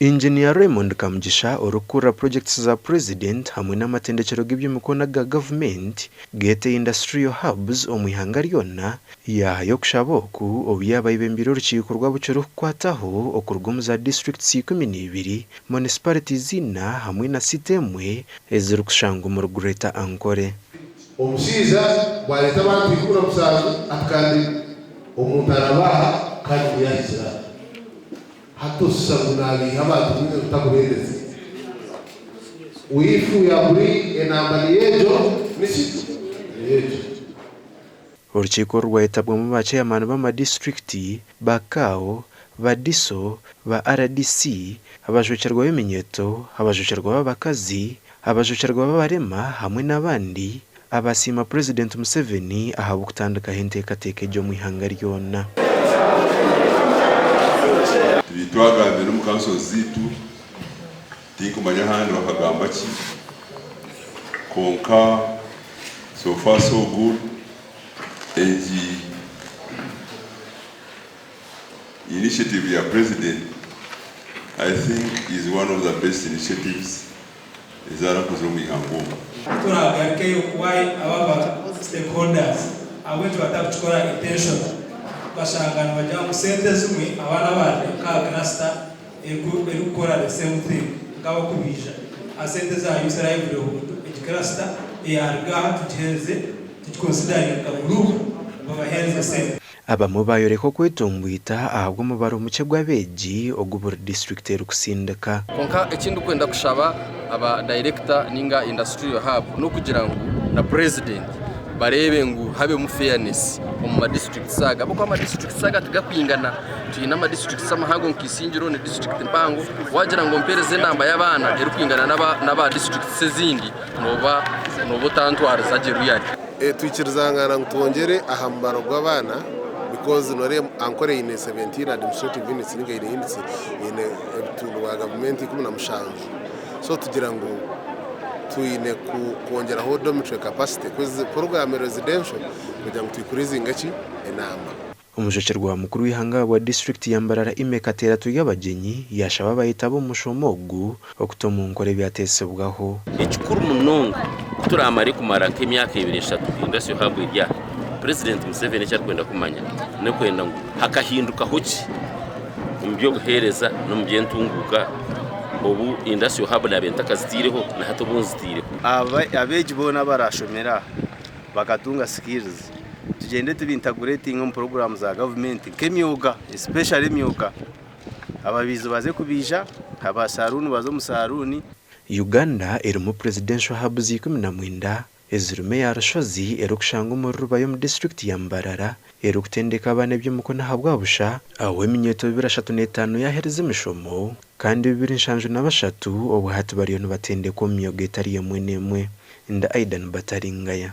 Inginiya Raymond Kamugisha orikukurira purogyekiti za Purezidenti hamwe n'amatendekyero g'eby'emikono aga gavumenti geete Industrial Hubs omu ihanga ryona yaahayo okushaba oku obu yaaba ayebembeire orukiiko rw'abu kirikukwataho okuruga omu za disiturikiti 12, munisiparities ina hamwe na city emwe ezirikushangwa omuri Greater Ankole. Omushaija bwareeta abantu 17 ati kandi omuntu arabaha kandi ngu yahikire aha. Hati oshusha ngu nabeiha abantu ngu ngu takubeendeze. If we agree enamba niyo egyo niki? Niyo egyo. Orukiiko oru rwayetabwamu ba ceyamaani b'amadisiturikiti, ba CAO, ba DISO, ba rdc, abajwekyerwa b'eminyeeto, abajwekyerwa b'abakazi, abajwekyerwa b'abarema hamwe n'abandi abaasiima Purezidenti Museveni ahabw'okutandikaho enteekateeka egi omu ihanga ryona. Tibitwagambire omu councils zaitu, tinkumanya ahandi bakagamba ki, kwonka so far so good egi initiative ya president I think is one of the best initiatives ezi arakozire omu ihanga omu. Kuturagarukeyo why aba aba stakeholders ahabw'enki batakukikora intentional okashanga nibagira ngu sente ezimwe abaana abandi nka aha cluster erikukora the same thing nk'abakubiija aha sente eza youth livelihood egi cluster eyaruga aha tugihereze tugiconsideringe nka group babahereze sente. Abamwe baayoreka okwetomboita ahabw'omubaro mukye gw'abeegi ogu buri disiturikiti erikusindika. Kwonka eki ndikwenda kushaba aba dayirekita ninga industrial hub n'okugira ngu na purezidenti bareebe ngu habemu fairness omu ma disiturikiti aga ahabw'okuba ama disiturikiti aga tigakwingana. Twine ama disiturikiti amahango nka Isingiro ni disiturikiti mpango, wagira ngu ompereze enamba y'abaana erikwingana n'aba disiturikiti ezindi nooba nooba otantwariza gye really. Twikirizangana ngu twongyere aha mubaro gw'abaana because noreeba Ankole eine 17 administrative units ninga eine units eine ebitundu bwa gavumenti 17 so tugira ngu twine kwongyeraho dormitory capacity program residential kugira ngu twikurizinge ki enamba. Omujwekyerwa mukuru w'eihanga ahabwa disiturikiti ya Mbarara Aimee Kateera Turyabagyenyi yaashaba abayetaba omu mushomo ogu okuta omu nkora ebyateesibwaho. Ekikuru munonga ku turaamare kumara nk'emyaka ebiri eshatu Industrial Hub eri aha, Purezidenti Museveni eki arikwenda kumanya n'okwenda ngu hakahindukaho ki omu by'obuheereza n'omu by'entunguuka obu Industrial Hub naabaire ntakazitaireho na hati obu nzitaireho. Abeegi boona abaraashomere aha bakatunga skills tugyende tubi integratinge omu puroguraamu za gavumenti nk'emyoga especially emyoga ababaizi baze kubaija, aba saruuni baze omu saruuni. Uganda erimu Presidential Hubs 19 ezirimu eya Rushozi erikushangwa omuri Rubaya omu disiturikiti ya Mbarara erikutendeka abaana eby'emikono ahabwa busha, ahu eminyeeto 235 yaaherize emishomo kandi 273 obwahati bariyo nibatendekwa omu myoga etari emwe n'emwe. Ndi Aidan Bataringaya.